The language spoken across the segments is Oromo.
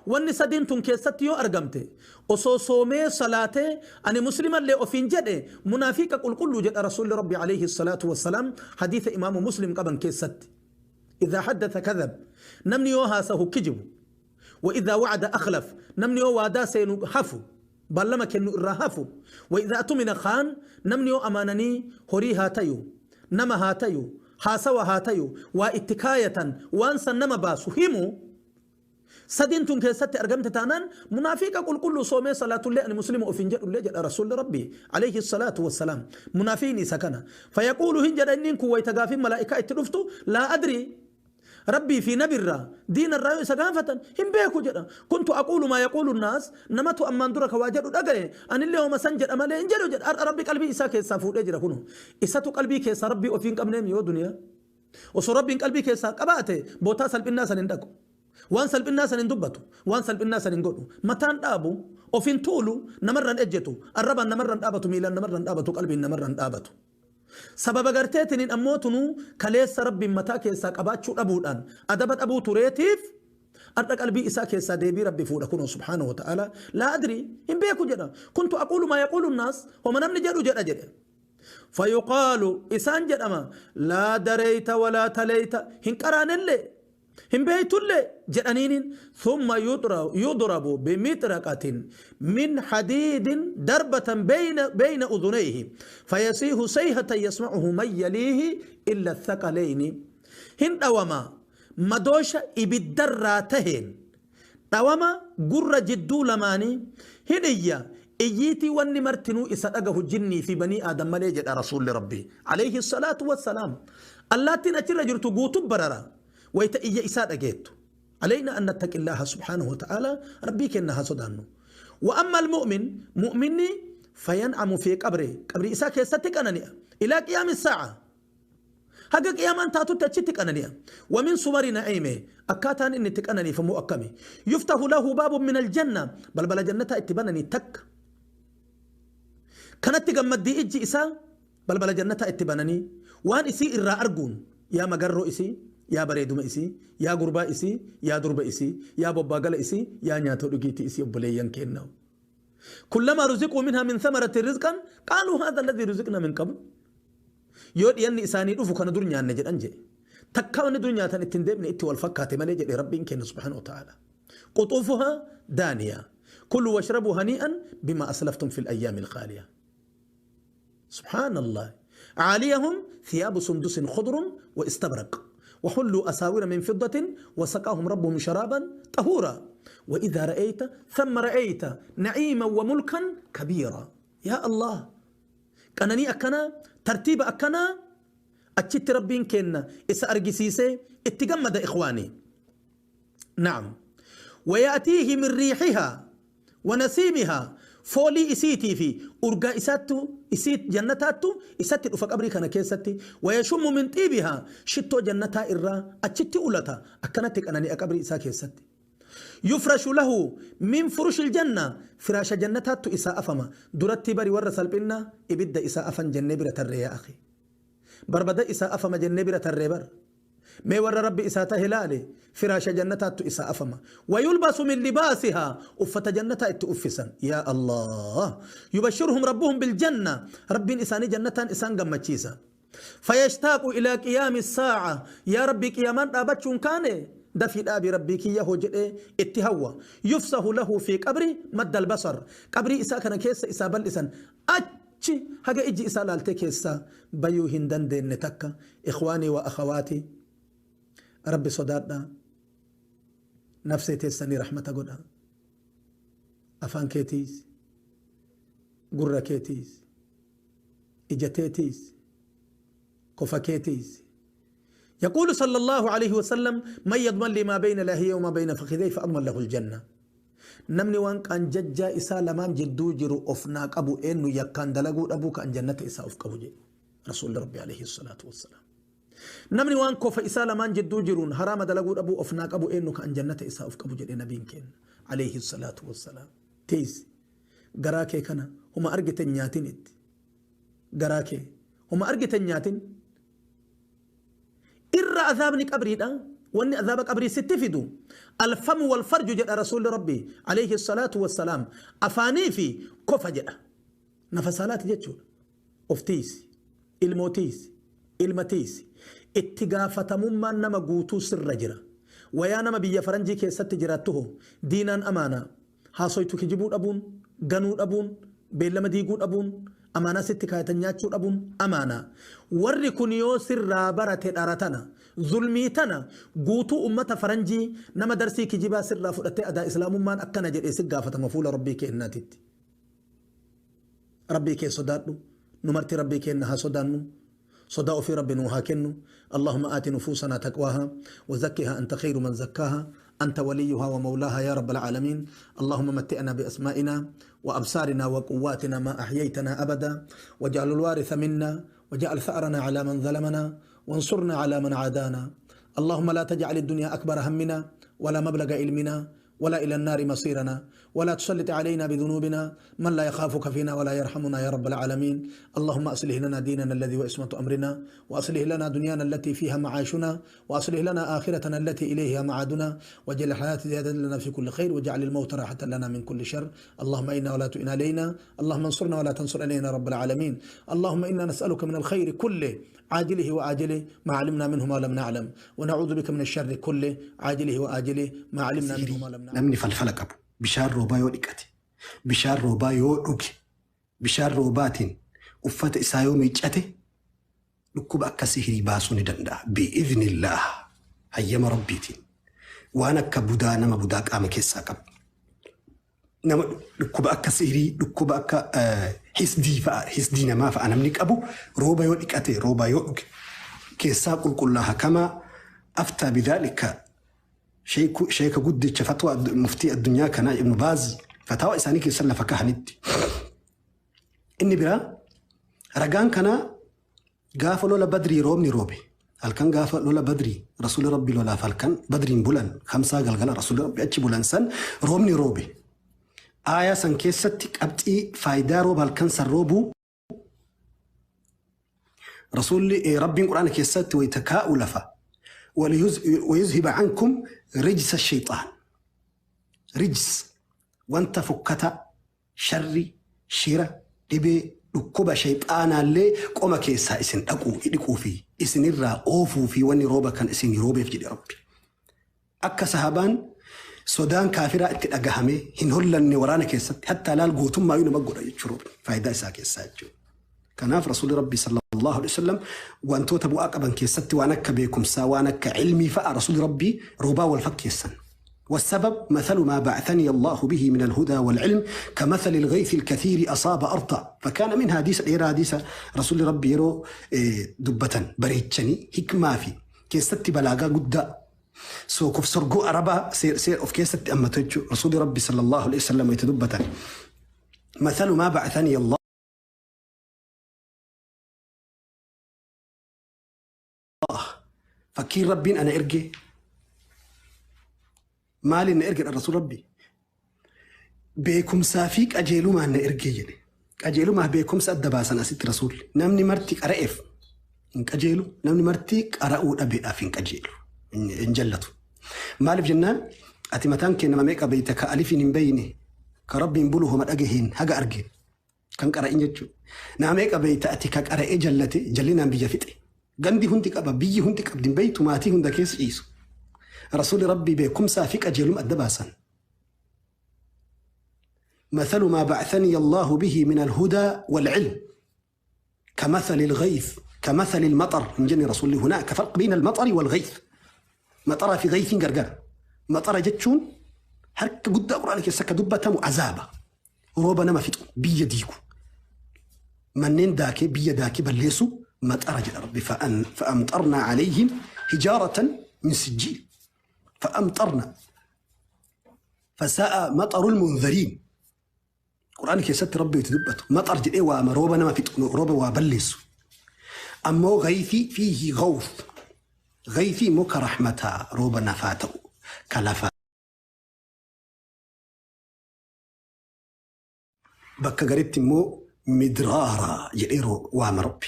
Wanni sadiin tun keessatti yoo argamte, osoo soomee salaatee ani muslimallee ofiin jedhe, munaafiqa qulqulluu jedha Rasuulli Rabbi alayhi salaatu wassalaam hadiisa Imaamu Muslim qaban keessatti. Idhaa haddatha kadhab, namni yoo haasahu kijibu. Wa idhaa wa'ada akhlaf, namni yoo waadaa seenu hafu, baallama kennu irraa hafu. Wa idhaa tumina khaan, namni yoo amaananii horii haa tayu, nama haa tayu, haasawa haa tayu, waa itti kaayatan waan san nama baasu himu. Sadiin tun keessatti argamte taanaan munaafiqa qulqulluu, soomee salaatullee ani muslima ofiin jedhullee jedha Rasuulli Rabbii alayhi salaatu wassalaam. Munaafiqni isa kana. Fayaquulu, hin jedha inniin kun wayta gaafiin malaa'ikaa itti dhuftu, laa adrii. Rabbii fi nabirraa, diinarraa yoo isa gaafatan hin beeku jedha. Kuntu aquulu maa yaquulu naas, namatu ammaan dura ka waa jedhu dhagaye, anillee homa san jedha malee hin jedhu jedha. Har'a Rabbi qalbii isaa keessaa fuudhee jira kunoo. Isatu qalbii keessaa Rabbii ofii hin qabneem yoo duniyaa. Osoo Rabbiin qalbii keessaa qabaate bootaa salphinnaa san hin dhaqu. Waan salphinnaa san hin dubbatu. Waan salphinnaa san hin godhu. Mataan dhaabu, of hin tuulu, namarra hin ejjetu, arrabaan namarra hin dhaabatu, miilaan namarra hin dhaabatu, qalbiin namarra hin dhaabatu. Sababa garteetiniin ammoo tunuu kaleessa Rabbiin mataa keessaa qabaachuu dhabuudhaan adaba dhabuu tureetiif har'a qalbii isaa keessaa deebii Rabbi fuudha kunoo subhaanahu wa ta'ala, laa adrii, hin beeku jedha. Kuntu aquulu maa yaquulu naas, homa namni jedhu jedha jedhe. Fayuqaalu, isaan jedhama, laa dareyta walaa taleyta, hin qaraanellee hin beeytullee jedhaniiniin. Thumma yudrabu bimitraqatin min hadiidin darbatan bayna udhunayhi fayasiihu sayhatan yasma'uhu man yaliihi illa thaqalayni. Hin dhawama, madoosha ibiddarraa taheen dhawama, gurra jidduu lamaanii hin iyya, iyyiitii wanni martinuu isa dhagahu jinnii fi banii aadam malee jedha Rasuulli Rabbii alayhi salaatu wassalaam. Allaattiin achirra jirtu guutu barara wayta iyya isaa dhageettu. Alayna an nattaqillaaha subhaanahu wa ta'ala, Rabbii kenna haa sodaannu. Wa amma almu'min, mu'minni, fayan'amu fi qabri, qabrii isaa keessatti qanani'a ilaa qiyaami saa'a, haga qiyaamaan taatutti achitti qanani'a. Wa min suwari na'iime, akkaataan inni itti qananiifamu akkami? Yuftahu lahu baabun min aljanna, balbala jannataa itti bananii takka kanatti gammaddii ijji isaa, balbala jannataa itti bananii waan isii irraa arguun, yaa magarroo isii, yaa bareeduma isii, yaa gurbaa isii, yaa durba isii, yaa bobbaagala isii, yaa nyaatoo dhugiitii isii. Obboleeyyan keenna, kullamaa ruziquu minhaa min thamaratin rizqan qaaluu haadha alladhii ruziqna min qabl. Yoo dhiyanni isaanii dhufu kana dur nyaanne jedhan jedhe. Takka wanni dur nyaatan ittiin deebine itti wal fakkaate malee jedhe Rabbiin kenna subhaanahu wa ta'ala. Quxuufuhaa daaniya, kuluu washrabuu hanii'an bimaa aslaftum fil ayyaami alkhaaliya. Subhaan Allah. عاليهم ثياب سندس خضر واستبرق وحلوا أساور من فضة وسقاهم ربهم شرابا طهورا وإذا رأيت ثم رأيت نعيما وملكا كبيرا. يا الله، qananii akkanaa, tartiiba akkanaa achitti Rabbiin kenna isa argisiisee itti gammada. Ikhwaanii, na'am. ويأتيه من ريحها ونسيمها, foolii isiitii fi urgaa isaattu, isii jannataattu isatti dhufa qabrii kana keessatti. ويشم من طيبها, shittoo jannataa irraa achitti ulata. Akkanatti qanani'a qabrii isaa keessatti. يفرش له من فرش الجنة, firaasha jannataattu isaa afama. Duratti bari warra salphinna ibidda isaa afan jennee bira tarree. Yaa akhi, barbada isaa afama jennee bira tarree bar. Mee warra Rabbi isaa tahe laale, firaasha jannataattu isaa afama. ويلبس من لباسها, uffata jannataa itti uffisan. Yaa Allah. يبشرهم ربهم بالجنة, Rabbiin isaanii jannataan isaan gammachiisa. فيشتاق إلى قيام الساعة, yaa Rabbi, qiyaamaan dhaabachuun kaane dafii dhaabi Rabbii kiyya hoo jedhee itti hawwa. يفسح له في قبره مد البصر, qabrii isaa kana keessa isaa bal'isan, achi haga ijji isaa laaltee keessaa bayuu hin dandeenye takka. إخواني وأخواتي, Rabbi sodaadha, nafsee teessanii rahmata godha. Afaan keetiis, gurra keetiis, ija teetiis, kofa keetiis. يقول صلى الله عليه وسلم: من يضمن لي ما بين لحييه وما بين فخذيه فأضمن له الجنة. Namni waan qaanjajjaa isaa lamaan jidduu jiru of naa qabu eenyu, yakkaan dalaguu dhabuu, kan jannata isaa of qabu jedhe Rasuulli Rabbi alayhi salaatu wassalaam. Namni waan kofa isaa lamaan jidduu jiruun haraama dalaguu dhabuu of naa qabu eenyu, kan jannata isaa of qabu jedhe nabiin keenya alayhi salaatu wassalaam. Teessi garaa kee kana huma argite nyaatin, itti garaa kee huma argite nyaatin. Irra azaabni qabriidha. Wanni azaaba qabrii sitti fidu alfamu wal farju jedha Rasuulli Rabbii alayhi salaatu wassalaam. Afaanii fi kofa jedha. Nafa saalaati jechuudha. Of tiisi, ilmoo tiisi, ilma tiisi. Itti gaafatamummaan nama guutuu sirra jira. Wayaa nama biyya faranjii keessatti jiraattuho diinaan amaanaa. Haasoytu kijibuu dhabuun, ganuu dhabuun, beellama diiguu dhabuun, amaanaa sitti kaayatan nyaachuu dhabuun amaanaa. Warri kun yoo sirraa barate dhara tana, zulmii tana guutuu ummata faranjii nama darsii kijibaa sirraa fudhatee adaa islaamummaan akkana jedhee si gaafatama fuula Rabbii keennaatitti. Rabbii kee sodaadhu, nu marti Rabbii keenna haa sodaannu. Sodaa ofii Rabbi nuu haa kennu. Allahumma aati nufuusanaa taqwaahaa wa zakkihaa anta khayru man zakkaahaa anta waliyyuhaa wa mawlaahaa yaa rabbal aalamiin. Allahumma matti'naa bi asmaa'inaa wa absaarinaa wa quwwaatinaa maa ahyaytanaa abadaa waj'alul waaritha minnaa waj'al tha'ranaa calaa man zalamanaa wansurnaa calaa man caadaanaa. Allahumma laa taj'al ad-dunyaa akbara hamminaa walaa mablaga ilminaa ولا إلى النار مصيرنا ولا تسلط علينا بذنوبنا من لا يخافك فينا ولا يرحمنا يا رب العالمين. اللهم أصلح لنا ديننا الذي هو عصمة أمرنا، وأصلح لنا دنيانا التي فيها معاشنا، وأصلح لنا آخرتنا التي إليها معادنا، واجعل الحياة زيادة لنا في كل خير، واجعل الموت راحة لنا من كل شر. اللهم إنا ولا تؤن علينا، اللهم انصرنا ولا تنصر علينا رب العالمين. اللهم إنا نسألك من الخير كله عاجله وآجله ما علمنا منه ما لم نعلم، ونعوذ بك من الشر كله عاجله وآجله ما علمنا منه ما لم نعلم. Namni falfala qabu bishaan roobaa yoo dhiqate, bishaan roobaa yoo dhuge, bishaan roobaatiin uffata isaa yoo miiccate dhukkuba akka sihirii baasuu ni danda'a. Bi'iznillah, hayyama Rabbiitiin. Waan akka budaa, nama budaa qaama keessaa qabu. Nama dhukkuba akka sihirii, dhukkuba akka hisdii fa'a, hisdii namaa fa'a namni qabu rooba yoo dhiqate, rooba yoo dhuge keessaa qulqullaa'a. Kama aftaa bidhaalika sheeka guddicha fatwa muftii addunyaa kanaa Ibnu Baaz fatawa isaanii keessan lafa kahanitti. Inni biraa ragaan kanaa gaafa lola Badrii roobni roobe. Halkan gaafa lola Badrii Rasuulli Rabbi lolaaf halkan Badriin bulan, kamsaa galgala Rasuulli Rabbi achi bulan san roobni roobe. Aayaa san keessatti qabxii faayidaa rooba halkan san roobuu Rasuulli Rabbiin Quraana keessatti wayita kaa'u lafa ويذهب عنكم رجس الشيطان. رجس wanta fokkata, sharri, shira, dhibee, dhukkuba shayxaanaallee qoma keessaa isin dhaquu dhiquu fi isinirraa oofuu fi wanni rooba kan isin roobeef jedhe Rabbi. Akka sahabaan sodaan kaafiraa itti dhagahamee hin hollanne waraana keessatti hatta laal gootummaa nama godha jechuudha faayidaa isaa keessaa jechuudha. Kanaaf Rasuulli Rabbi sallallahu alaihi wasallam wantoota bu'aa qaban keessatti waan akka beekumsaa, waan akka ilmii fa'a Rasuulli Rabbi roobaa wal fakkeessan. والسبب مثل ما بعثني الله به من الهدى والعلم كمثل الغيث الكثير أصاب أرضا فكان منها حديث إيرا حديث رسول ربي يرو دبة بريتشني حكمة في كيستي بلاغا قد سوكف سرقو أربا سير سير أوف كيستي أما تجو رسول ربي صلى الله عليه وسلم يتدبة مثل ما بعثني الله فكير ربين أنا إرجي maali na erge rasuul Rabbi beekumsaa fi qajeelumaan na ergee jedhe. Qajeelumaa beekumsa adda baasan asitti rasuulli. Namni marti qara'eef hin qajeelu, namni marti qara'uu dhabeedhaaf hin qajeelu, hin jallatu. Maaliif jennaan ati mataan kee nama meeqa beeyta ka alifiin hin beeyne, ka Rabbiin bulu homa dhagaheen haga argeen kan qara'in jechuudha. Nama meeqa beeyta ati ka qara'ee jallate jallinaan biyya fixe. Gandi hundi qaba, biyyi hundi qabdi hin beeytu, maatii hunda keessa ciisu. رسول ربي بكم سافق أجلهم الدباسا. مثل ما بعثني الله به من الهدى والعلم كمثل الغيث كمثل المطر من جن رسول هناك فرق بين المطر والغيث. مطر في غيث قرقر مطر جتشون حرك قد قرآنك يسك دبة عذابة روبنا ما فيتو بيديكو منين داكي بيداكي بليسو مطر جل ربي فأمطرنا عليهم حجارة من سجيل فأمطرنا فساء مطر المنذرين. قرآن كيست ربي يتدبته مطر جل إيه وما روبنا ما في روبا وبلس أما غيثي فيه غوث غيثي مك رحمتا روبا نفاته كلفا بك قريت مو مدرارا جئرو وام ربي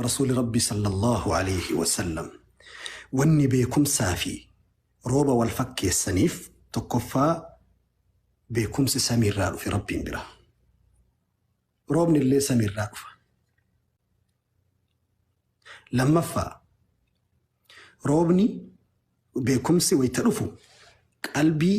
رسول ربي صلى الله عليه وسلم. Wanni beekumsaa fi rooba wal fakkeessaniif tokkoffaa beekumsi samiirraa dhufe Rabbiin bira. Roobni illee samiirraa dhufa. Lammaffaa roobni beekumsi wayita dhufu qalbii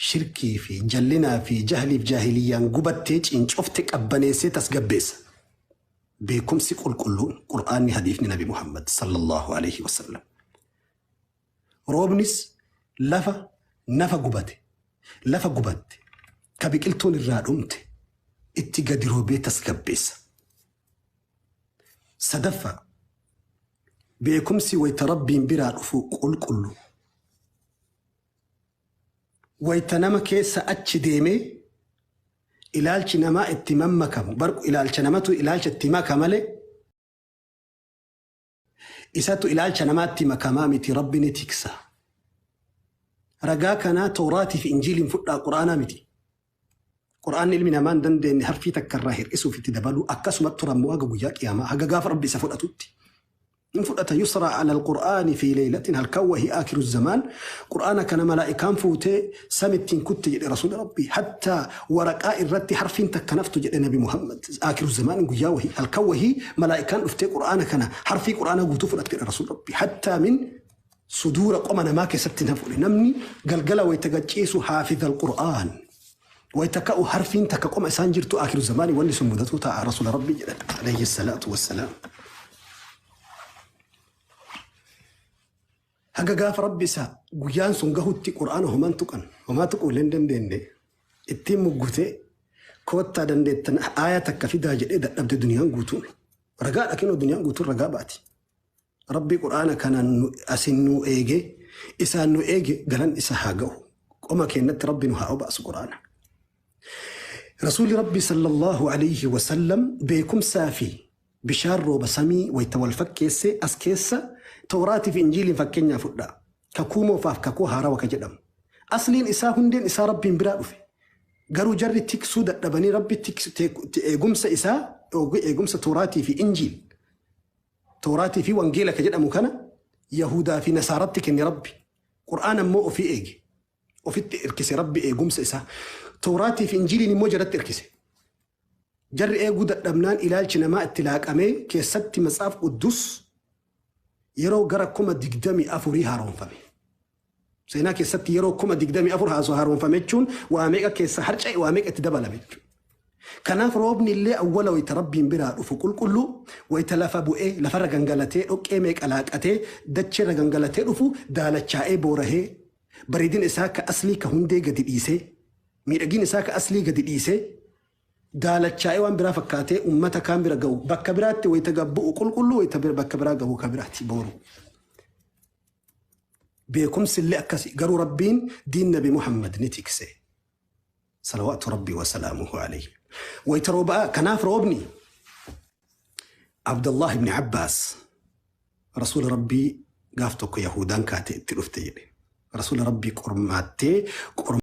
shirkii fi jallinaa fi jahliif jaahiliyyaan gubattee cincofte qabbaneessee tasgabbeessa. Beekumsi qulqulluun Qur'aanni hadiifni Nabi Muhammad sallallahu alaihi wasallam. Roobnis lafa nafa gubate lafa gubatte ka biqiltuun irraa dhumte itti gadi roobee tasgabbeessa. Sadaffaa beekumsi wayita Rabbiin biraa dhufu qulqullu. Wayita nama keessa achi deemee ilaalchi namaa itti mammakamu bar ilaalcha namatu ilaalcha itti maka malee isatu ilaalcha namaatti makamaa miti Rabbi ni tiksa. Ragaa kanaa Tooraatii fi Injiiliin fudhaa Qur'aanaa miti. Qur'aanni ilmi namaa hin dandeenye harfii takka irraa hir'isuuf itti dabaluu akkasumatti turammoo haga guyyaa qiyaamaa haga gaafa Rabbi isa fudhatutti. In fudhata yusraa ala alqur'aani fi leeylatin halkan wahii aakiru zamaan Qur'aana kana malaa'ikaan fuutee samittiin kutte jedhe Rasuuli Rabbi hattaa waraqaa irratti harfiin takka naftu jedhe Nabi Muhammad aakiru zamaan guyyaa wahii halkan wahii malaa'ikaan dhuftee Qur'aana kana harfii Qur'aana guutuu fudhatte jedhe Rasuuli Rabbi hattaa min suduura qoma namaa keessatti na fuudhe namni galgala wayita gacciisu haafiza alqur'aan wayita ka'u harfiin takka qoma isaan jirtu aakiru zamaanii wanni sun mudatuu ta'a Rasuula Rabbi jedhan alayhi salaatu wassalaam. Haga gaafa Rabbi isa guyyaan sun gahutti Qur'aana homaan tuqan homaa tuquu illee hin dandeenye ittiin muggutee koottaa dandeettan aayaa takka fidaa jedhee dadhabde duniyaan guutuun ragaadha kennu duniyaan guutuun ragaa baati. Rabbi Qur'aana kanaan asin nu eege isaan nu eege galan isa haa ga'u. Qoma keenyatti Rabbi nu haa obaasu Qur'aana. Rasuulli Rabbi sallallahu alayhi wa sallam beekumsaa fi bishaan rooba samii wayita wal fakkeesse as keessa Tooraatii fi Injiiliin fakkeenyaa fudhaa. Kakuu moofaaf kakuu haarawa ka jedhamu. Asliin isaa hundeen isaa Rabbiin biraa dhufe. Garuu jarri tiksuu dadhabanii Rabbi eegumsa isaa eegumsa Tooraatii fi Injiil. Tooraatii fi Wangeela ka jedhamu kana Yahudaa fi Nasaaratti kenne Rabbi. Qur'aan ammoo ofii eege. Ofitti irkise Rabbi eegumsa isaa. Tooraatii fi Injiiliin immoo jaratti irkise. Jarri eeguu dadhabnaan ilaalchi namaa itti laaqamee keessatti Matsaaf Quddus yeroo gara 24,000 haaromfame. Seenaa keessatti yeroo 24,000 haaromfame jechuun waa meeqa keessa harca'e waa meeqa itti dabalame jechuudha. Kanaaf roobni illee awwala wayita Rabbiin biraa dhufu qulqulluu wayita lafa bu'ee lafarra gangalatee dhoqqee meeqa laaqatee dacheerra gangalatee dhufu daalachaa'ee boorahee bareedina isaa ka aslii ka hundee gadi dhiisee miidhagina isaa ka aslii gadi dhiisee daalachaa'ee waan biraa fakkaatee uummata kaan bira ga'u bakka biraatti wayita gabbu'u qulqulluu wayita bakka biraa ga'u ka biraatti booru. Beekumsi illee akkasi garuu Rabbiin diin Nabi Muhammad ni tikse. Salawaatu Rabbii wa salaamuhu alayhi. Wayita roobaa kanaaf roobni Abdullah ibn Abbaas Rasuula Rabbii gaaf tokko Yahudaan kaatee itti dhufte jedhe. Rasuula Rabbii qormaattee qorma.